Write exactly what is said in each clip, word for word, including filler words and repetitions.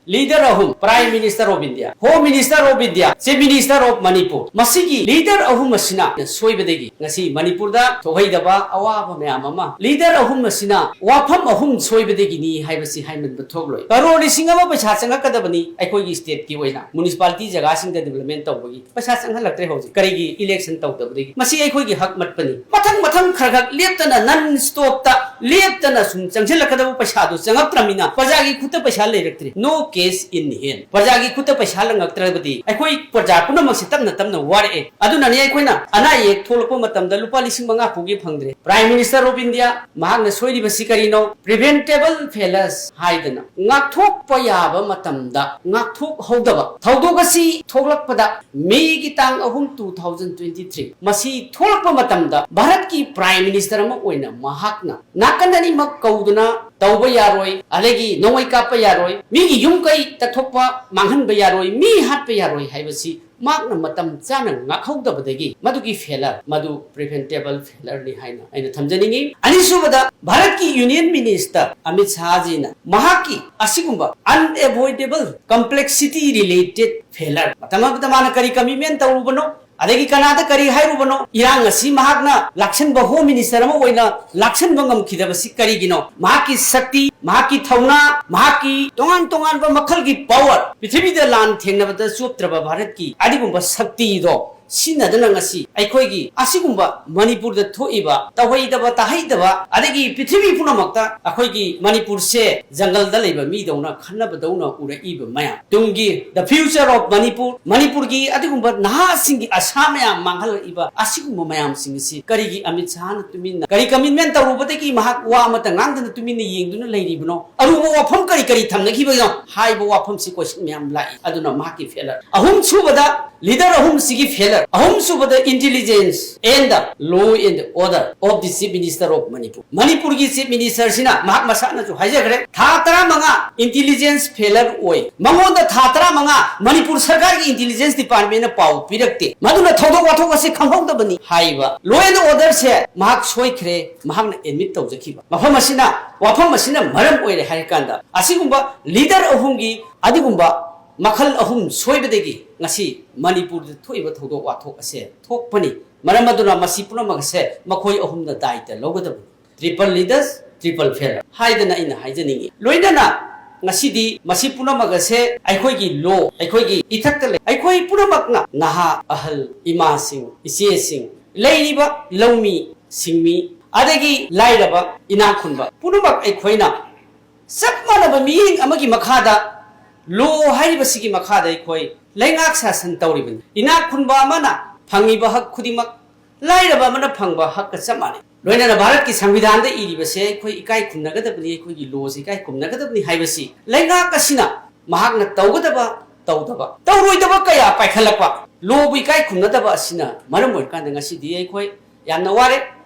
Leader ꯑꯍꯨꯝ, Prime Minister of India, Home Minister of India, Chief Minister of Manipur, ꯃꯁꯤꯒꯤ leader ꯑꯍꯨꯝ ꯑꯁꯤꯅ ꯁꯣꯏꯕꯗꯒꯤ ꯉꯁꯤ ꯃꯅꯤꯄꯨꯔꯗ ꯊꯣꯛꯍꯩꯗꯕ ꯑꯋꯥꯕ ꯃꯌꯥꯝ ꯑꯃ, leader ꯑꯍꯨꯝ ꯑꯁꯤꯅ ꯋꯥꯐꯝ ꯑꯍꯨꯝ ꯁꯣꯏꯕꯗꯒꯤꯅꯤ ꯍꯥꯏꯕꯁꯤ ꯍꯥꯏꯃꯟꯕ ꯊꯣꯛꯂꯣꯏ꯫ ꯀꯔꯣꯔ ꯂꯤꯁꯤꯡ ꯑꯃ ꯄꯩꯁꯥ ꯆꯪꯉꯛꯀꯗꯕꯅꯤ ꯑꯩꯈꯣꯏꯒꯤ state ꯀꯤ ꯑꯣꯏꯅ municipality ꯖꯒꯥꯁꯤꯡꯗ development ꯇꯧꯕꯒꯤ꯫ ꯄꯩꯁꯥ ꯆꯪꯍꯜꯂꯛꯇ꯭ꯔꯦ ꯍꯧꯖꯤꯛ꯫ ꯀꯔꯤꯒꯤ? Election ꯇꯧꯗꯕꯗꯒꯤ꯫ ꯃꯁꯤ ꯑꯩꯈꯣꯏꯒꯤ ꯍꯛ ꯃꯠꯄꯅꯤ꯫ ꯃꯊꯪ ꯃꯊꯪ ꯈꯔ ꯈꯔ ꯂꯦꯞꯇꯅ, non stop ꯇ ꯂꯦꯞꯇꯅ ꯁꯨꯝ ꯆꯪꯁꯤꯜꯂꯛꯀꯗꯕ ꯄꯩꯁꯥꯗꯨ ꯆꯪꯉꯛꯇ꯭ꯔꯃꯤꯅ ꯄ꯭ꯔꯖꯥꯒꯤ ꯈꯨꯠꯇ ꯄꯩꯁꯥ ꯂꯩꯔꯛꯇ꯭ꯔꯦ꯫ No cash in hand꯫ ꯄ꯭ꯔꯖꯥꯒꯤ ꯈꯨꯠꯇ ꯄꯩꯁꯥ ꯂꯪꯉꯛꯇ꯭ꯔꯕꯗꯤ ꯑꯩꯈꯣꯏ ꯄ꯭ꯔꯖꯥ ꯄꯨꯝꯅꯃꯛꯁꯦ ꯇꯞꯅ ꯇꯞꯅ ꯋꯥꯔꯛꯑꯦ꯫ ꯑꯗꯨꯅꯅꯤ ꯑꯩꯈꯣꯏꯅ ꯑꯅꯥ ꯑꯌꯦꯛ ꯊꯣꯛꯂꯛꯄ ꯃꯇꯝꯗ ꯂꯨꯄꯥ ꯂꯤꯁꯤꯡ ꯃꯉꯥ ꯐꯥꯎꯒꯤ ꯐꯪꯗ꯭ꯔꯦ꯫ Prime Minister of India ꯃꯍꯥꯛꯅ ꯁꯣꯏꯔꯤꯕꯁꯤ ꯀꯔꯤꯅꯣ? Preventable failures ꯍꯥꯏꯗꯅ ꯉꯥꯛꯊꯣꯛꯄ ꯌꯥꯕ ꯃꯇꯝꯗ ꯉꯥꯛꯊꯣꯛꯍꯧꯗꯕ꯫ ꯊꯧꯗꯣꯛ ꯑꯁꯤ ꯊꯣꯛꯂꯛꯄꯗ ꯃꯦꯒꯤ ꯇꯥꯡ ꯑꯍꯨꯝ, two thousand twenty three꯫ ꯃꯁꯤ ꯊꯣꯛꯂꯛꯄ ꯃꯇꯝꯗ ꯚꯥꯔꯠꯀꯤ Prime Minister ꯑꯃ ꯑꯣꯏꯅ ꯃꯍꯥꯛꯅ ꯅꯥꯀꯟ ꯑꯅꯤꯃꯛ ꯀꯧꯗꯨꯅ ꯇꯧꯕ ꯌꯥꯔꯣꯏ, ꯑꯗꯒꯤ ꯅꯣꯡꯃꯩ ꯀꯥꯞꯄ ꯌꯥꯔꯣꯏ, ꯃꯤꯒꯤ ꯌꯨꯝ ꯀꯩ ꯇꯛꯊꯣꯛꯄ, ꯃꯥꯡꯍꯟꯕ ꯌꯥꯔꯣꯏ, ꯃꯤ ꯍꯥꯠꯄ ꯌꯥꯔꯣꯏ ꯍꯥꯏꯕꯁꯤ ꯃꯍꯥꯛꯅ ꯃꯇꯝ ꯆꯥꯅ ꯉꯥꯛꯍꯧꯗꯕꯗꯒꯤ ꯃꯗꯨꯒꯤ failure, ꯃꯗꯨ preventable failure ꯅꯤ ꯍꯥꯏꯅ ꯑꯩꯅ ꯊꯝꯖꯅꯤꯡꯏ꯫ ꯑꯅꯤꯁꯨꯕꯗ, ꯚꯥꯔꯠꯀꯤ Union Minister ꯑꯃꯤꯠ ꯁꯥꯍꯖꯤꯅ ꯃꯍꯥꯛꯀꯤ ꯑꯁꯤꯒꯨꯝꯕ unavoidable complexity related failure, ꯃꯇꯝ ꯑꯃꯗ ꯃꯥꯅ ꯀꯔꯤ commitment ꯇꯧꯔꯨꯕꯅꯣ, ꯑꯗꯒꯤ ꯀꯅꯥꯗ ꯀꯔꯤ ꯍꯥꯏꯔꯨꯕꯅꯣ, ꯏꯔꯥꯡ ꯑꯁꯤ ꯃꯍꯥꯛꯅ ꯂꯥꯛꯁꯟꯕ, Home Minister ꯑꯃ ꯑꯣꯏꯅ ꯂꯥꯛꯁꯟꯕ ꯉꯝꯈꯤꯗꯕꯁꯤ ꯀꯔꯤꯒꯤꯅꯣ? ꯃꯍꯥꯛꯀꯤ ꯁꯛꯇꯤ, ꯃꯍꯥꯛꯀꯤ ꯊꯧꯅꯥ, ꯃꯍꯥꯛꯀꯤ ꯇꯣꯉꯥꯟ ꯇꯣꯉꯥꯟꯕ ꯃꯈꯜꯒꯤ power, ꯄ꯭ꯔꯤꯊꯤꯕꯤꯗ ꯂꯥꯟ ꯊꯦꯡꯅꯕꯗ ꯆꯣꯞꯇ꯭ꯔꯕ ꯚꯥꯔꯠꯀꯤ ꯑꯗꯨꯒꯨꯝꯕ ꯁꯛꯇꯤꯗꯣ ꯁꯤꯖꯤꯟꯅꯗꯨꯅ ꯉꯁꯤ ꯑꯩꯈꯣꯏꯒꯤ ꯑꯁꯤꯒꯨꯝꯕ ꯃꯅꯤꯄꯨꯔꯗ ꯊꯣꯛꯏꯕ ꯇꯧꯍꯩꯗꯕ ꯇꯥꯍꯩꯗꯕ, ꯑꯗꯒꯤ ꯄ꯭ꯔꯤꯊꯤꯕꯤ ꯄꯨꯝꯅꯃꯛꯇ ꯑꯩꯈꯣꯏꯒꯤ ꯃꯅꯤꯄꯨꯔꯁꯦ ꯖꯪꯒꯜꯗ ꯂꯩꯕ ꯃꯤꯗꯧꯅ ꯈꯟꯅꯕꯗꯧꯅ ꯎꯔꯛꯏꯕ ꯃꯌꯥꯝ, ꯇꯨꯡꯒꯤ the future of ꯃꯅꯤꯄꯨꯔ, ꯃꯅꯤꯄꯨꯔꯒꯤ ꯑꯗꯨꯒꯨꯝꯕ ꯅꯍꯥꯁꯤꯡꯒꯤ ꯑꯁꯥ ꯃꯌꯥꯝ ꯃꯥꯡꯍꯜꯂꯛꯏꯕ ꯑꯁꯤꯒꯨꯝꯕ ꯃꯌꯥꯝꯁꯤꯡ ꯑꯁꯤ ꯀꯔꯤꯒꯤ ꯑꯃꯤꯠ ꯁꯥꯍꯅ ꯇꯨꯃꯤꯟꯅ, ꯀꯔꯤ commitment ꯇꯧꯔꯨꯕꯗꯒꯤ ꯃꯍꯥꯛ ꯋꯥ ꯑꯃꯠꯇ ꯉꯥꯡꯗꯅ ꯇꯨꯃꯤꯟꯅ ꯌꯦꯡꯗꯨꯅ ꯂꯩꯔꯤꯕꯅꯣ? ꯑꯔꯨꯕ ꯋꯥꯐꯝ ꯀꯔꯤ ꯀꯔꯤ ꯊꯝꯅꯈꯤꯕꯅꯣ ꯍꯥꯏꯕ ꯋꯥꯐꯝꯁꯤ question ꯃꯌꯥꯝ ꯂꯥꯛꯏ꯫ ꯑꯗꯨꯅ ꯃꯍꯥꯛꯀꯤ failure꯫ ꯑꯍꯨꯝ ꯁꯨꯕꯗ, leader ꯑꯍꯨꯝꯁꯤꯒꯤ failure꯫ ꯑꯍꯨꯝꯁꯨꯕꯗ, intelligence and law and order of the Chief Minister of Manipur. ꯃꯅꯤꯄꯨꯔꯒꯤ Chief Minister ꯁꯤꯅ ꯃꯍꯥꯛ ꯃꯁꯥꯅꯁꯨ ꯍꯥꯏꯖꯈ꯭ꯔꯦ, ꯊꯥ ꯇꯔꯥꯃꯉꯥ intelligence failure ꯑꯣꯏ, ꯃꯉꯣꯟꯗ ꯊꯥ ꯇꯔꯥꯃꯉꯥ ꯃꯅꯤꯄꯨꯔ ꯁꯔꯀꯥꯔꯒꯤ intelligence department ꯅ ꯄꯥꯎ ꯄꯤꯔꯛꯇꯦ, ꯃꯗꯨꯅ ꯊꯧꯗꯣꯛ ꯋꯥꯊꯣꯛ ꯑꯁꯤ ꯈꯪꯍꯧꯗꯕꯅꯤ ꯍꯥꯏꯕ꯫ Law and order ꯁꯦ ꯃꯍꯥꯛ ꯁꯣꯏꯈ꯭ꯔꯦ, ꯃꯍꯥꯛꯅ admit ꯇꯧꯖꯈꯤꯕ꯫ ꯃꯐꯝ ꯑꯁꯤꯅ, ꯋꯥꯐꯝ ꯑꯁꯤꯅ ꯃꯔꯝ ꯑꯣꯏꯔꯦ ꯍꯥꯏꯔꯀꯥꯟꯗ, ꯑꯁꯤꯒꯨꯝꯕ leader ꯑꯍꯨꯝꯒꯤ ꯑꯗꯨꯒꯨꯝꯕ ꯃꯈꯜ ꯑꯍꯨꯝ ꯁꯣꯏꯕꯗꯒꯤ ꯉꯁꯤ ꯃꯅꯤꯄꯨꯔꯗ ꯊꯣꯛꯏꯕ ꯊꯧꯗꯣꯛ ꯋꯥꯊꯣꯛ ꯑꯁꯦ ꯊꯣꯛꯄꯅꯤ꯫ ꯃꯔꯝ ꯑꯗꯨꯅ ꯃꯁꯤ ꯄꯨꯝꯅꯃꯛ ꯑꯁꯦ ꯃꯈꯣꯏ ꯑꯍꯨꯝꯅ ꯗꯥꯏꯇ ꯂꯧꯒꯗꯕꯅꯤ꯫ Triple leaders, triple failure ꯍꯥꯏꯗꯅ ꯑꯩꯅ ꯍꯥꯏꯖꯅꯤꯡꯏ꯫ ꯂꯣꯏꯅꯅ ꯉꯁꯤꯗꯤ ꯃꯁꯤ ꯄꯨꯝꯅꯃꯛ ꯑꯁꯦ ꯑꯩꯈꯣꯏꯒꯤ law, ꯑꯩꯈꯣꯏꯒꯤ ꯏꯊꯛꯇ ꯂꯩ, ꯑꯩꯈꯣꯏ ꯄꯨꯝꯅꯃꯛꯅ, ꯅꯍꯥ, ꯑꯍꯜ, ꯏꯃꯥꯁꯤꯡ, ꯏꯆꯦꯁꯤꯡ, ꯂꯩꯔꯤꯕ ꯂꯧꯃꯤ, ꯁꯤꯟꯃꯤ, ꯑꯗꯒꯤ ꯂꯥꯏꯔꯕ, ꯏꯅꯥꯛ ꯈꯨꯟꯕ ꯄꯨꯝꯅꯃꯛ ꯑꯩꯈꯣꯏꯅ ꯆꯞ ꯃꯥꯟꯅꯕ ꯃꯤꯠꯌꯦꯡ ꯑꯃꯒꯤ ꯃꯈꯥꯗ, law ꯍꯥꯏꯔꯤꯕꯁꯤꯒꯤ ꯃꯈꯥꯗ ꯑꯩꯈꯣꯏ ꯂꯩꯉꯥꯛ ꯁꯥꯁꯟ ꯇꯧꯔꯤꯕꯅꯤ꯫ ꯏꯅꯥꯛ ꯈꯨꯟꯕ ꯑꯃꯅ ꯐꯪꯉꯤꯕ ꯍꯛ ꯈꯨꯗꯤꯡꯃꯛ ꯂꯥꯏꯔꯕ ꯑꯃꯅ ꯐꯪꯕ ꯍꯛꯀ ꯆꯞ ꯃꯥꯟꯅꯩ꯫ ꯂꯣꯏꯅꯅ ꯚꯥꯔꯠꯀꯤ ꯁꯪꯕꯤꯙꯥꯟꯗ ꯏꯔꯤꯕꯁꯦ ꯑꯩꯈꯣꯏ ꯏꯀꯥꯏ ꯈꯨꯝꯅꯒꯗꯕꯅꯤ, ꯑꯩꯈꯣꯏꯒꯤ law ꯁꯦ ꯏꯀꯥꯏ ꯈꯨꯝꯅꯒꯗꯕꯅꯤ ꯍꯥꯏꯕꯁꯤ ꯂꯩꯉꯥꯛ ꯑꯁꯤꯅ ꯃꯍꯥꯛꯅ ꯇꯧꯒꯗꯕ, ꯇꯧꯗꯕ, ꯇꯧꯔꯣꯏꯗꯕ ꯀꯌꯥ ꯄꯥꯏꯈꯠꯂꯛꯄ, law ꯕꯨ ꯏꯀꯥꯏ ꯈꯨꯝꯅꯗꯕ ꯑꯁꯤꯅ ꯃꯔꯝ ꯑꯣꯏꯔꯀꯥꯟꯗ ꯉꯁꯤꯗꯤ ꯑꯩꯈꯣꯏ ꯌꯥꯝꯅ ꯋꯥꯔꯦ꯫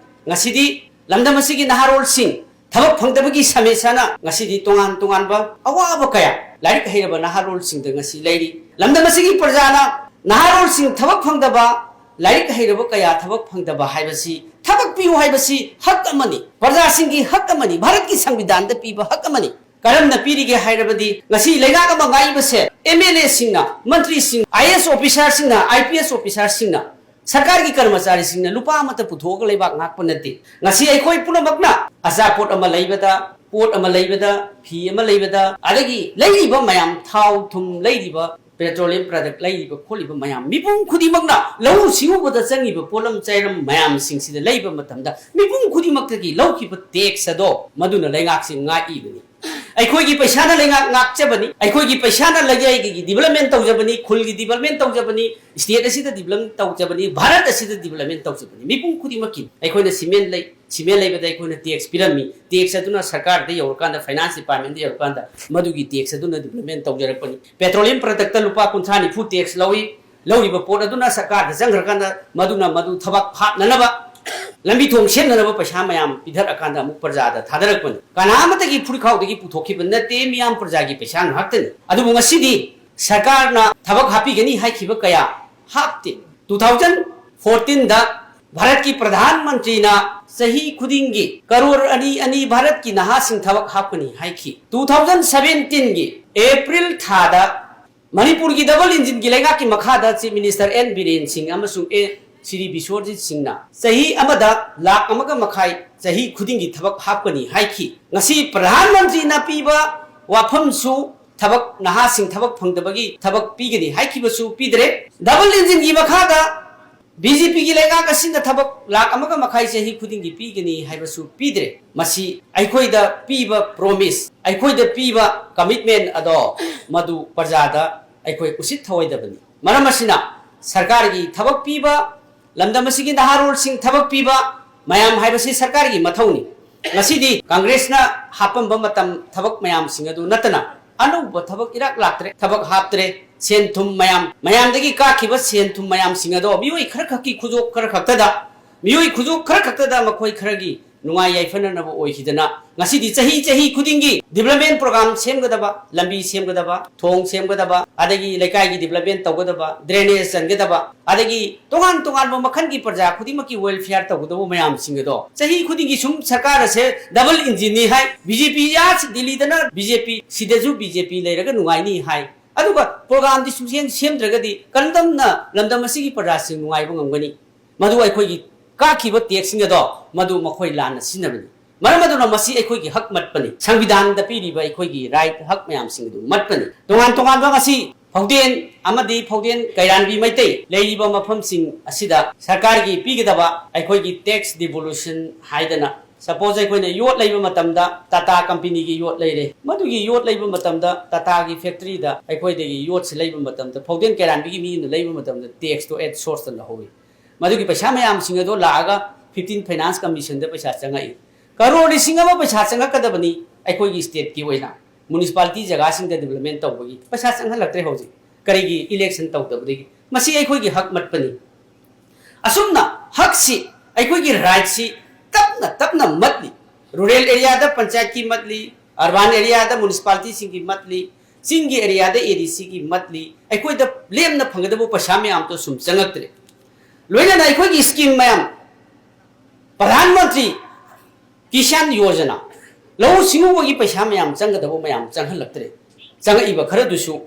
ꯉꯁꯤꯗꯤ ꯂꯝꯗꯝ ꯑꯁꯤꯒꯤ ꯅꯍꯥꯔꯣꯜꯁꯤꯡ ꯊꯕꯛ ꯐꯪꯗꯕꯒꯤ ꯁꯃꯁ꯭ꯌꯥꯅ ꯉꯁꯤꯗꯤ ꯇꯣꯉꯥꯟ ꯇꯣꯉꯥꯟꯕ ꯑꯋꯥꯕ ꯀꯌꯥ ꯂꯥꯏꯔꯤꯛ ꯍꯩꯔꯕ ꯅꯍꯥꯔꯣꯜꯁꯤꯡꯗ ꯉꯁꯤ ꯂꯩꯔꯤ꯫ ꯂꯝꯗꯝ ꯑꯁꯤꯒꯤ ꯄ꯭ꯔꯖꯥꯅ, ꯅꯍꯥꯔꯣꯜꯁꯤꯡ ꯊꯕꯛ ꯐꯪꯗꯕ, ꯂꯥꯏꯔꯤꯛ ꯍꯩꯔꯕ ꯀꯌꯥ ꯊꯕꯛ ꯐꯪꯗꯕ ꯍꯥꯏꯕꯁꯤ, ꯊꯕꯛ ꯄꯤꯌꯨ ꯍꯥꯏꯕꯁꯤ ꯍꯛ ꯑꯃꯅꯤ, ꯄ꯭ꯔꯖꯥꯁꯤꯡꯒꯤ ꯍꯛ ꯑꯃꯅꯤ, ꯚꯥꯔꯠꯀꯤ ꯁꯪꯕꯤꯙꯥꯟꯗ ꯄꯤꯕ ꯍꯛ ꯑꯃꯅꯤ꯫ ꯀꯔꯝꯅ ꯄꯤꯔꯤꯒꯦ ꯍꯥꯏꯔꯕꯗꯤ, ꯉꯁꯤ ꯂꯩꯉꯥꯛ ꯑꯃ ꯉꯥꯛꯏꯕꯁꯦ MLA ꯁꯤꯡꯅ, ꯃꯟꯇ꯭ꯔꯤꯁꯤꯡ, IAS officer ꯁꯤꯡꯅ, IPS officer ꯁꯤꯡꯅ, ꯁꯔꯀꯥꯔꯒꯤ ꯀꯔꯃꯆꯥꯔꯤꯁꯤꯡꯅ ꯂꯨꯄꯥ ꯑꯃꯠꯇ ꯄꯨꯊꯣꯛꯑꯒ ꯂꯩꯕꯥꯛ ꯉꯥꯛꯄ ꯅꯠꯇꯦ꯫ ꯉꯁꯤ ꯑꯩꯈꯣꯏ ꯄꯨꯝꯅꯃꯛꯅ ꯑꯆꯥꯄꯣꯠ ꯑꯃ ꯂꯩꯕꯗ, ꯄꯣꯠ ꯑꯃ ꯂꯩꯕꯗ, ꯐꯤ ꯑꯃ ꯂꯩꯕꯗ, ꯑꯗꯒꯤ ꯂꯩꯔꯤꯕ ꯃꯌꯥꯝ, ꯊꯥꯎ, ꯊꯨꯝ ꯂꯩꯔꯤꯕ, petroleum product ꯂꯩꯔꯤꯕ ꯈꯣꯠꯂꯤꯕ ꯃꯌꯥꯝ, ꯃꯤꯄꯨꯝ ꯈꯨꯗꯤꯡꯃꯛꯅ ꯂꯧꯎ ꯁꯤꯡꯎꯕꯗ ꯆꯪꯉꯤꯕ ꯄꯣꯠꯂꯝ ꯆꯩꯔꯝ ꯃꯌꯥꯝꯁꯤꯡꯁꯤꯗ ꯂꯩꯕ ꯃꯇꯝꯗ, ꯃꯤꯄꯨꯝ ꯈꯨꯗꯤꯡꯃꯛꯇꯒꯤ ꯂꯧꯈꯤꯕ tax ꯑꯗꯣ, ꯃꯗꯨꯅ ꯂꯩꯉꯥꯛꯁꯤ ꯉꯥꯛꯏꯕꯅꯤ꯫ ꯑꯩꯈꯣꯏꯒꯤ ꯄꯩꯁꯥꯅ ꯂꯩꯉꯥꯛ ꯉꯥꯛꯆꯕꯅꯤ, ꯑꯩꯈꯣꯏꯒꯤ ꯄꯩꯁꯥꯅ ꯂꯩꯉꯥꯛꯀꯤ development ꯇꯧꯖꯕꯅꯤ, ꯈꯨꯜꯒꯤ development ꯇꯧꯖꯕꯅꯤ, state ꯑꯁꯤꯗ development ꯇꯧꯖꯕꯅꯤ, ꯚꯥꯔꯠ ꯑꯁꯤꯗ development ꯇꯧꯖꯕꯅꯤ꯫ ꯃꯤꯄꯨꯝ ꯈꯨꯗꯤꯡꯃꯛꯀꯤ, ꯑꯩꯈꯣꯏꯅ cement ꯂꯩ, cement ꯂꯩꯕꯗ ꯑꯩꯈꯣꯏꯅ tax ꯄꯤꯔꯝꯃꯤ, tax ꯑꯗꯨꯅ ꯁꯔꯀꯥꯔꯗ ꯌꯧꯔꯀꯥꯟꯗ, finance department ꯇ ꯌꯧꯔꯀꯥꯟꯗ, ꯃꯗꯨꯒꯤ tax ꯑꯗꯨꯅ development ꯇꯧꯖꯔꯛꯄꯅꯤ꯫ Petroleum product ꯇ ꯂꯨꯄꯥ ꯀꯨꯟꯊ꯭ꯔꯥ ꯅꯤꯐꯨ tax ꯂꯧꯏ, ꯂꯧꯔꯤꯕ ꯄꯣꯠ ꯑꯗꯨꯅ ꯁꯔꯀꯥꯔꯗ ꯆꯪꯈ꯭ꯔꯀꯥꯟꯗ ꯃꯗꯨꯅ ꯃꯗꯨ ꯊꯕꯛ ꯍꯥꯞꯅꯅꯕ, ꯂꯝꯕꯤ ꯊꯣꯡ ꯁꯦꯝꯅꯅꯕ ꯄꯩꯁꯥ ꯃꯌꯥꯝ ꯄꯤꯊꯔꯛꯑꯀꯥꯟꯗ ꯑꯃꯨꯛ ꯄ꯭ꯔꯖꯥꯗ ꯊꯥꯗꯔꯛꯄꯅꯤ꯫ ꯀꯅꯥ ꯑꯃꯠꯇꯒꯤ ꯐꯨꯔꯤꯈꯥꯎꯗꯒꯤ ꯄꯨꯊꯣꯛꯈꯤꯕ ꯅꯠꯇꯦ, ꯃꯤꯌꯥꯝ ꯄ꯭ꯔꯖꯥꯒꯤ ꯄꯩꯁꯥ ꯉꯥꯛꯇꯅꯤ꯫ ꯑꯗꯨꯕꯨ ꯉꯁꯤꯗꯤ ꯁꯔꯀꯥꯔꯅ ꯊꯕꯛ ꯍꯥꯞꯄꯤꯒꯅꯤ ꯍꯥꯏꯈꯤꯕ ꯀꯌꯥ ꯍꯥꯞꯇꯦ꯫ ꯇꯨ ꯊꯥꯎꯖꯟ ꯐꯣꯔꯇꯤꯟꯗ ꯚꯥꯔꯠꯀꯤ ꯄ꯭ꯔꯙꯥꯟ ꯃꯟꯇ꯭ꯔꯤꯅ ꯆꯍꯤ ꯈꯨꯗꯤꯡꯒꯤ ꯀꯔꯣꯔ ꯑꯅꯤ ꯑꯅꯤ ꯚꯥꯔꯠꯀꯤ ꯅꯍꯥꯁꯤꯡ ꯊꯕꯛ ꯍꯥꯞꯀꯅꯤ ꯍꯥꯏꯈꯤ꯫ ꯇꯨ ꯊꯥꯎꯖꯟ ꯁꯚꯦꯟꯇꯤꯟꯒꯤ ꯑꯦꯄ꯭ꯔꯤꯜ ꯊꯥꯗ ꯃꯅꯤꯄꯨꯔꯒꯤ ꯗꯕꯜ ꯏꯟꯖꯤꯟꯒꯤ ꯂꯩꯉꯥꯛꯀꯤ ꯃꯈꯥꯗ ꯆꯤꯐ ꯃꯤꯅꯤꯁꯇꯔ ꯑꯦꯟ ꯕꯤꯔꯦꯟ ꯁꯤꯡ ꯑꯃꯁꯨꯡ ꯑꯦ ꯁ꯭ꯔꯤ ꯕꯤꯁ꯭ꯋꯔꯖꯤꯠ ꯁꯤꯡꯅ ꯆꯍꯤ ꯑꯃꯗ ꯂꯥꯈ ꯑꯃꯒ ꯃꯈꯥꯏ ꯆꯍꯤ ꯈꯨꯗꯤꯡꯒꯤ ꯊꯕꯛ ꯍꯥꯞꯀꯅꯤ ꯍꯥꯏꯈꯤ꯫ ꯉꯁꯤ ꯄ꯭ꯔꯙꯥꯟ ꯃꯟꯇ꯭ꯔꯤꯅ ꯄꯤꯕ ꯋꯥꯐꯝꯁꯨ, ꯊꯕꯛ, ꯅꯍꯥꯁꯤꯡ ꯊꯕꯛ ꯐꯪꯗꯕꯒꯤ ꯊꯕꯛ ꯄꯤꯒꯅꯤ ꯍꯥꯏꯈꯤꯕꯁꯨ ꯄꯤꯗ꯭ꯔꯦ꯫ ꯗꯕꯜ ꯏꯟꯖꯤꯟꯒꯤ ꯃꯈꯥꯗ ꯕꯤ ꯖꯦ ꯄꯤꯒꯤ ꯂꯩꯉꯥꯛ ꯑꯁꯤꯅ ꯊꯕꯛ ꯂꯥꯈ ꯑꯃꯒ ꯃꯈꯥꯏ ꯆꯍꯤ ꯈꯨꯗꯤꯡꯒꯤ ꯄꯤꯒꯅꯤ ꯍꯥꯏꯕꯁꯨ ꯄꯤꯗ꯭ꯔꯦ꯫ ꯃꯁꯤ ꯑꯩꯈꯣꯏꯗ ꯄꯤꯕ ꯄ꯭ꯔꯣꯃꯤꯁ, ꯑꯩꯈꯣꯏꯗ ꯄꯤꯕ ꯀꯃꯤꯠꯃꯦꯟ ꯑꯗꯣ ꯃꯗꯨ ꯄ꯭ꯔꯖꯥꯗ ꯑꯩꯈꯣꯏ ꯎꯁꯤꯠ ꯊꯑꯣꯏꯗꯕꯅꯤ꯫ ꯃꯔꯝ ꯑꯁꯤꯅ ꯁꯔꯀꯥꯔꯒꯤ ꯊꯕꯛ ꯄꯤꯕ, ꯂꯝꯗꯝ ꯑꯁꯤꯒꯤ ꯅꯍꯥꯔꯣꯜꯁꯤꯡ ꯊꯕꯛ ꯄꯤꯕ ꯃꯌꯥꯝ ꯍꯥꯏꯕꯁꯤ ꯁꯔꯀꯥꯔꯒꯤ ꯃꯊꯧꯅꯤ꯫ ꯉꯁꯤꯗꯤ ꯀꯪꯒ꯭ꯔꯦꯁꯅ ꯍꯥꯞꯄꯝꯕ ꯃꯇꯝ ꯊꯕꯛ ꯃꯌꯥꯝꯁꯤꯡ ꯑꯗꯨ ꯅꯠꯇꯅ ꯑꯅꯧꯕ ꯊꯕꯛ ꯏꯔꯥꯛ ꯂꯥꯛꯇ꯭ꯔꯦ, ꯊꯕꯛ ꯍꯥꯞꯇ꯭ꯔꯦ꯫ ꯁꯦꯟ ꯊꯨꯝ ꯃꯌꯥꯝ, ꯃꯌꯥꯝꯗꯒꯤ ꯀꯥꯈꯤꯕ ꯁꯦꯟ ꯊꯨꯝ ꯃꯌꯥꯝꯁꯤꯡ ꯑꯗꯣ ꯃꯤꯑꯣꯏ ꯈꯔ ꯈꯛꯀꯤ ꯈꯨꯗꯣꯞ ꯈꯔ ꯈꯛꯇꯗ, ꯃꯤꯑꯣꯏ ꯈꯨꯗꯣꯞ ꯈꯔ ꯈꯛꯇꯗ ꯃꯈꯣꯏ ꯈꯔꯒꯤ ꯅꯨꯡꯉꯥꯏ ꯌꯥꯏꯐꯅꯅꯕ ꯑꯣꯏꯈꯤꯗꯅ ꯉꯁꯤꯗꯤ ꯆꯍꯤ, ꯆꯍꯤ ꯈꯨꯗꯤꯡꯒꯤ development program ꯁꯦꯝꯒꯗꯕ, ꯂꯝꯕꯤ ꯁꯦꯝꯒꯗꯕ, ꯊꯣꯡ ꯁꯦꯝꯒꯗꯕ, ꯑꯗꯒꯤ ꯂꯩꯀꯥꯏꯒꯤ development ꯇꯧꯒꯗꯕ, drainage ꯆꯟꯒꯗꯕ, ꯑꯗꯒꯤ ꯇꯣꯉꯥꯟ ꯇꯣꯉꯥꯟꯕ ꯃꯈꯜꯒꯤ ꯄ꯭ꯔꯖꯥ ꯈꯨꯗꯤꯡꯃꯛꯀꯤ welfare ꯇꯧꯒꯗꯕ ꯃꯌꯥꯝꯁꯤꯡ ꯑꯗꯣ ꯆꯍꯤ ꯈꯨꯗꯤꯡꯒꯤ ꯁꯨꯝ ꯁꯔꯀꯥꯔ ꯑꯁꯦ ꯗꯕꯜ ꯏꯟꯖꯤꯟꯅꯤ ꯍꯥꯏ꯫ ꯕꯤ ꯖꯦ ꯄꯤ ꯑꯥ ꯗꯤꯜꯂꯤꯗꯅ ꯕꯤ ꯖꯦ ꯄꯤ, ꯁꯤꯗꯁꯨ ꯕꯤ ꯖꯦ ꯄꯤ ꯂꯩꯔꯒ ꯅꯨꯡꯉꯥꯏꯅꯤ ꯍꯥꯏ꯫ ꯑꯗꯨꯒ program ꯗꯤ ꯁꯨꯡꯁꯦꯝ ꯁꯦꯝꯗ꯭ꯔꯒꯗꯤ ꯀꯔꯝꯗꯝꯅ ꯂꯝꯗꯝ ꯑꯁꯤꯒꯤ ꯄ꯭ꯔꯖꯥꯁꯤꯡ ꯅꯨꯡꯉꯥꯏꯕ ꯉꯝꯒꯅꯤ? ꯃꯗꯨ ꯑꯩꯈꯣꯏꯒꯤ ꯀꯥꯈꯤꯕ tax ꯁꯤꯡ ꯑꯗꯣ ꯃꯗꯨ ꯃꯈꯣꯏ ꯂꯥꯟꯅ ꯁꯤꯖꯤꯟꯅꯕꯅꯤ꯫ ꯃꯔꯝ ꯑꯗꯨꯅ ꯃꯁꯤ ꯑꯩꯈꯣꯏꯒꯤ ꯍꯛ ꯃꯠꯄꯅꯤ꯫ ꯁꯪꯕꯤꯙꯥꯟꯗ ꯄꯤꯔꯤꯕ ꯑꯩꯈꯣꯏꯒꯤ right, ꯍꯛ ꯃꯌꯥꯝꯁꯤꯡ ꯑꯗꯨ ꯃꯠꯄꯅꯤ꯫ ꯇꯣꯉꯥꯟ ꯇꯣꯉꯥꯟꯕ ꯉꯁꯤ ꯐꯥꯎꯗꯦꯟ ꯑꯃꯗꯤ ꯐꯥꯎꯗꯦꯟ ꯀꯩꯔꯥꯟꯕꯤ ꯃꯩꯇꯩ ꯂꯩꯔꯤꯕ ꯃꯐꯝꯁꯤꯡ ꯑꯁꯤꯗ ꯁꯔꯀꯥꯔꯒꯤ ꯄꯤꯒꯗꯕ ꯑꯩꯈꯣꯏꯒꯤ tax devolution ꯍꯥꯏꯗꯅ, suppose ꯑꯩꯈꯣꯏꯅ ꯌꯣꯠ ꯂꯩꯕ ꯃꯇꯝꯗ ꯇꯥꯇꯥ company ꯒꯤ ꯌꯣꯠ ꯂꯩꯔꯦ, ꯃꯗꯨꯒꯤ ꯌꯣꯠ ꯂꯩꯕ ꯃꯇꯝꯗ ꯇꯥꯇꯥꯒꯤ factory ꯗ ꯑꯩꯈꯣꯏꯗꯒꯤ ꯌꯣꯠꯁꯤ ꯂꯩꯕ ꯃꯇꯝꯗ ꯐꯥꯎꯗꯦꯟ ꯀꯩꯔꯥꯟꯕꯤꯒꯤ ꯃꯤ ꯑꯃꯅ ꯂꯩꯕ ꯃꯇꯝꯗ tax ꯇꯣ at source ꯇ ꯂꯧꯍꯧꯏ꯫ ꯃꯗꯨꯒꯤ ꯄꯩꯁꯥ ꯃꯌꯥꯝꯁꯤꯡ ꯑꯗꯣ ꯂꯥꯛꯑꯒ fifteen Finance Commission ꯗ ꯄꯩꯁꯥ ꯆꯪꯉꯛꯏ꯫ ꯀꯔꯣꯔ ꯂꯤꯁꯤꯡ ꯑꯃ ꯄꯩꯁꯥ ꯆꯪꯉꯛꯀꯗꯕꯅꯤ ꯑꯩꯈꯣꯏꯒꯤ state ꯀꯤ ꯑꯣꯏꯅ꯫ Municipality ꯖꯒꯥꯁꯤꯡꯗ development ꯇꯧꯕꯒꯤ ꯄꯩꯁꯥ ꯆꯪꯍꯜꯂꯛꯇ꯭ꯔꯦ ꯍꯧꯖꯤꯛ꯫ ꯀꯔꯤꯒꯤ? Election ꯇꯧꯗꯕꯗꯒꯤ꯫ ꯃꯁꯤ ꯑꯩꯈꯣꯏꯒꯤ ꯍꯛ ꯃꯠꯄꯅꯤ꯫ ꯑꯁꯨꯝꯅ ꯍꯛꯁꯤ, ꯑꯩꯈꯣꯏꯒꯤ ꯔꯥꯏꯠꯁꯤ ꯇꯞꯅ ꯇꯞꯅ ꯃꯠꯂꯤ꯫ ꯔꯨꯔꯦꯜ ꯑꯦꯔꯤꯌꯥꯗ ꯄꯟꯆꯥꯌꯠꯀꯤ ꯃꯠꯂꯤ, ꯑꯔꯕꯥꯟ ꯑꯦꯔꯤꯌꯥꯗ ꯃ꯭ꯌꯨꯅꯤꯁꯤꯄꯥꯂꯤꯇꯤꯁꯤꯡꯒꯤ ꯃꯠꯂꯤ, ꯆꯤꯡꯒꯤ ꯑꯦꯔꯤꯌꯥꯗ ꯑꯦ ꯗꯤ ꯁꯤꯒꯤ ꯃꯠꯂꯤ꯫ ꯑꯩꯈꯣꯏꯗ ꯂꯦꯝꯅ ꯐꯪꯒꯗꯕ ꯄꯩꯁꯥ ꯃꯌꯥꯝꯗꯣ ꯁꯨꯝ ꯆꯪꯉꯛꯇ꯭ꯔꯦ꯫ ꯂꯣꯏꯅꯅ ꯑꯩꯈꯣꯏꯒꯤ ꯁ꯭ꯀꯤꯝ ꯃꯌꯥꯝ, ꯄ꯭ꯔꯙꯥꯟ ꯃꯟꯇ꯭ꯔꯤ ꯀꯤꯁꯥꯟ ꯌꯣꯖꯅꯥ, ꯂꯧꯎ ꯁꯤꯡꯎꯕꯒꯤ ꯄꯩꯁꯥ ꯃꯌꯥꯝ ꯆꯪꯒꯗꯕ ꯃꯌꯥꯝ ꯆꯪꯍꯜꯂꯛꯇ꯭ꯔꯦ꯫ ꯆꯪꯉꯛꯏꯕ ꯈꯔꯗꯨꯁꯨ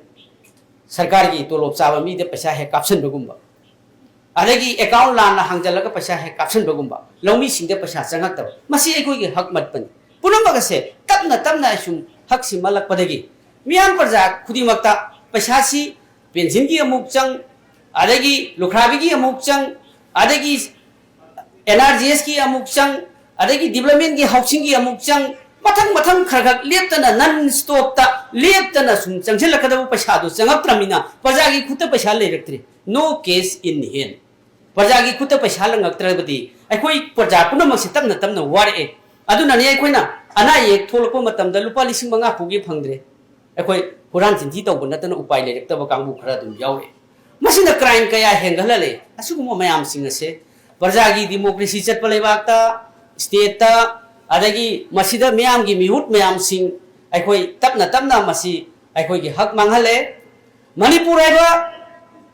ꯁꯔꯀꯥꯔꯒꯤ ꯇꯣꯂꯣꯞ ꯆꯥꯕ ꯃꯤꯗ ꯄꯩꯁꯥ ꯍꯦꯛ ꯀꯥꯞꯁꯤꯟꯕꯒꯨꯝꯕ, ꯑꯗꯒꯤ ꯑꯦꯀꯥꯎꯟ ꯂꯥꯟꯅ ꯍꯥꯡꯖꯜꯂꯒ ꯄꯩꯁꯥ ꯍꯦꯛ ꯀꯥꯞꯁꯤꯟꯕꯒꯨꯝꯕ, ꯂꯧꯃꯤꯁꯤꯡꯗ ꯄꯩꯁꯥ ꯆꯪꯉꯛꯇꯕ, ꯃꯁꯤ ꯑꯩꯈꯣꯏꯒꯤ ꯍꯛ ꯃꯠꯄꯅꯤ꯫ ꯄꯨꯝꯅꯃꯛ ꯑꯁꯦ ꯇꯞꯅ ꯇꯞꯅ ꯑꯁꯨꯝ ꯍꯛꯁꯤ ꯃꯠꯂꯛꯄꯗꯒꯤ ꯃꯤꯌꯥꯝ ꯄ꯭ꯔꯖꯥ ꯈꯨꯗꯤꯡꯃꯛꯇ ꯄꯩꯁꯥꯁꯤ ꯄꯦꯟꯁꯤꯟꯒꯤ ꯑꯃꯨꯛ ꯆꯪ, ꯑꯗꯒꯤ ꯂꯨꯈ꯭ꯔꯥꯕꯤꯒꯤ ꯑꯃꯨꯛ ꯆꯪ, ꯑꯗꯒꯤ ꯑꯦꯟ ꯑꯥꯔ ꯖꯤ ꯑꯦꯁꯀꯤ ꯑꯃꯨꯛ ꯆꯪ, ꯑꯗꯒꯤ ꯗꯤꯕ꯭ꯂꯞꯃꯦꯟꯒꯤ ꯍꯥꯎꯁꯤꯡꯒꯤ ꯑꯃꯨꯛ ꯆꯪ, ꯃꯊꯪ ꯃꯊꯪ ꯈꯔ ꯈꯔ ꯂꯦꯞꯇꯅ, ꯅꯟ ꯁ꯭ꯇꯣꯞꯇ ꯂꯦꯞꯇꯅ ꯁꯨꯝ ꯆꯪꯁꯤꯜꯂꯛꯀꯗꯕ ꯄꯩꯁꯥꯗꯣ ꯆꯪꯉꯛꯇ꯭ꯔꯕꯅꯤꯅ ꯄ꯭ꯔꯖꯥꯒꯤ ꯈꯨꯠꯇ ꯄꯩꯁꯥ ꯂꯩꯔꯛꯇ꯭ꯔꯦ꯫ No cash in hand꯫ ꯄ꯭ꯔꯖꯥꯒꯤ ꯈꯨꯠꯇ ꯄꯩꯁꯥ ꯂꯪꯉꯛꯇ꯭ꯔꯕꯗꯤ ꯑꯩꯈꯣꯏ ꯄ꯭ꯔꯖꯥ ꯄꯨꯝꯅꯃꯛꯁꯦ ꯇꯞꯅ ꯇꯞꯅ ꯋꯥꯔꯛꯑꯦ꯫ ꯑꯗꯨꯅꯅꯦ ꯑꯩꯈꯣꯏꯅ ꯑꯅꯥ ꯑꯌꯦꯛ ꯊꯣꯛꯂꯛꯄ ꯃꯇꯝꯗ ꯂꯨꯄꯥ ꯂꯤꯁꯤꯡ ꯃꯉꯥ ꯐꯥꯎꯒꯤ ꯐꯪꯗ꯭ꯔꯦ꯫ ꯑꯩꯈꯣꯏ ꯍꯨꯔꯥꯟ ꯆꯤꯟꯊꯤ ꯇꯧꯕ ꯅꯠꯇꯅ ꯎꯄꯥꯏ ꯂꯩꯔꯛꯇꯕ ꯀꯥꯡꯕꯨ ꯈꯔ ꯑꯗꯨꯝ ꯌꯥꯎꯔꯤ꯫ ꯃꯁꯤꯅ ꯀ꯭ꯔꯥꯏꯝ ꯀꯌꯥ ꯍꯦꯟꯒꯠꯍꯜꯂꯦ꯫ ꯑꯁꯤꯒꯨꯝꯕ ꯃꯌꯥꯝꯁꯤꯡ ꯑꯁꯦ ꯄ꯭ꯔꯖꯥꯒꯤ ꯗꯤꯃꯣꯀ꯭ꯔꯦꯁꯤ ꯆꯠꯄ ꯂꯩꯕꯥꯛꯇ, ꯁ꯭ꯇꯦꯠꯇ, ꯑꯗꯒꯤ ꯃꯁꯤꯗ ꯃꯤꯌꯥꯝꯒꯤ ꯃꯤꯍꯨꯠ ꯃꯌꯥꯝꯁꯤꯡ ꯑꯩꯈꯣꯏ ꯇꯞꯅ ꯇꯞꯅ ꯃꯁꯤ ꯑꯩꯈꯣꯏꯒꯤ ꯍꯛ ꯃꯥꯡꯍꯜꯂꯦ꯫ ꯃꯅꯤꯄꯨꯔ ꯍꯥꯏꯕ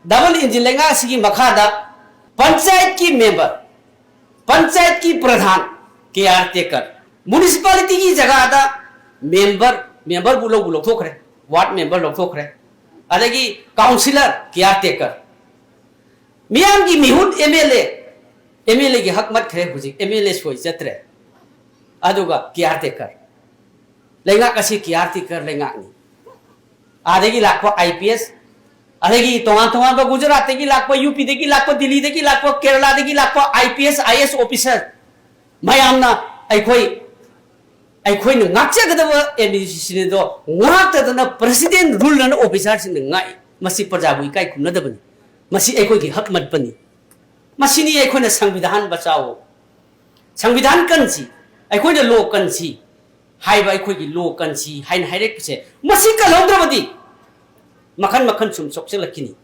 ꯗꯕꯜ ꯏꯟꯖꯤꯟ ꯂꯩꯉꯥꯛ ꯑꯁꯤꯒꯤ ꯃꯈꯥꯗ ꯄꯟꯆꯥꯌꯠꯀꯤ ꯃꯦꯝꯕꯔ, ꯄꯟꯆꯥꯌꯠꯀꯤ ꯄ꯭ꯔꯙꯥꯟ, ꯀꯦꯌꯥꯔ ꯇꯦꯀꯔ, ꯃ꯭ꯌꯨꯅꯤꯁꯤꯄꯥꯂꯤꯇꯤꯒꯤ ꯖꯒꯥꯗ ꯃꯦꯝꯕꯔ, ꯃꯦꯝꯕꯔꯕꯨ ꯂꯧꯕꯨ ꯂꯧꯊꯣꯛꯈ꯭ꯔꯦ, ꯋꯥꯔꯗ ꯃꯦꯝꯕꯔ ꯂꯧꯊꯣꯛꯈ꯭ꯔꯦ, ꯑꯗꯒꯤ ꯀꯥꯎꯟꯁꯤꯂꯔ, ꯀꯦꯌꯥꯔ ꯇꯦꯀꯔ, ꯃꯤꯌꯥꯝꯒꯤ ꯃꯤꯍꯨꯠ M L A, M L ꯑꯦꯒꯤ ꯍꯛ ꯃꯠꯈ꯭ꯔꯦ꯫ ꯍꯧꯖꯤꯛ ꯑꯦꯝ ꯑꯦꯜ ꯑꯦ ꯁꯣꯏ ꯆꯠꯇ꯭ꯔꯦ, ꯑꯗꯨꯒ ꯀꯦꯌꯥꯔ ꯇꯦꯀꯔ꯫ ꯂꯩꯉꯥꯛ ꯑꯁꯤ ꯀꯦꯌꯥꯔ ꯇꯦꯀꯔ ꯂꯩꯉꯥꯛꯅꯤ꯫ ꯑꯥꯗꯒꯤ ꯂꯥꯛꯄ ꯑꯥꯏ ꯄꯤ ꯑꯦꯁ, ꯑꯗꯒꯤ ꯇꯣꯉꯥꯟ ꯇꯣꯉꯥꯟꯕ ꯒꯨꯖꯔꯥꯠꯇꯒꯤ ꯂꯥꯛꯄ, ꯌꯨ ꯄꯤꯗꯒꯤ ꯂꯥꯛꯄ, ꯗꯤꯜꯂꯤꯗꯒꯤ ꯂꯥꯛꯄ, ꯀꯦꯔꯂꯥꯗꯒꯤ ꯂꯥꯛꯄ I P S, I S officer ꯃꯌꯥꯝꯅ ꯑꯩꯈꯣꯏ, ꯑꯩꯈꯣꯏꯅ ꯉꯥꯛꯆꯒꯗꯕ ꯑꯦꯗꯃꯤꯅꯤꯁꯇ꯭ꯔꯦꯁꯟꯗꯣ ꯉꯥꯛꯇꯗꯅ ꯄ꯭ꯔꯁꯤꯗꯦꯟ ꯔꯨꯜ ꯑꯅ ꯑꯣꯐꯤꯁꯥꯔꯁꯤꯡꯅ ꯉꯥꯛꯏ꯫ ꯃꯁꯤ ꯄ꯭ꯔꯖꯥꯕꯨ ꯏꯀꯥꯏ ꯈꯨꯝꯅꯗꯕꯅꯤ꯫ ꯃꯁꯤ ꯑꯩꯈꯣꯏꯒꯤ ꯍꯛ ꯃꯠꯄꯅꯤ꯫ ꯃꯁꯤꯅꯤ ꯑꯩꯈꯣꯏꯅ ꯁꯪꯕꯤꯙꯥꯟ ꯕꯆꯥꯎ, ꯁꯪꯕꯤꯙꯥꯟ ꯀꯟꯁꯤ, ꯑꯩꯈꯣꯏꯅ ꯂꯣ ꯀꯟꯁꯤ ꯍꯥꯏꯕ, ꯑꯩꯈꯣꯏꯒꯤ ꯂꯣ ꯀꯟꯁꯤ ꯍꯥꯏꯅ ꯍꯥꯏꯔꯛꯄꯁꯦ, ꯃꯁꯤ ꯀꯜꯍꯧꯗ꯭ꯔꯕꯗꯤ ꯃꯈꯟ ꯃꯈꯟ ꯁꯨꯝ ꯁꯣꯛꯆꯜꯂꯛꯈꯤꯅꯤ꯫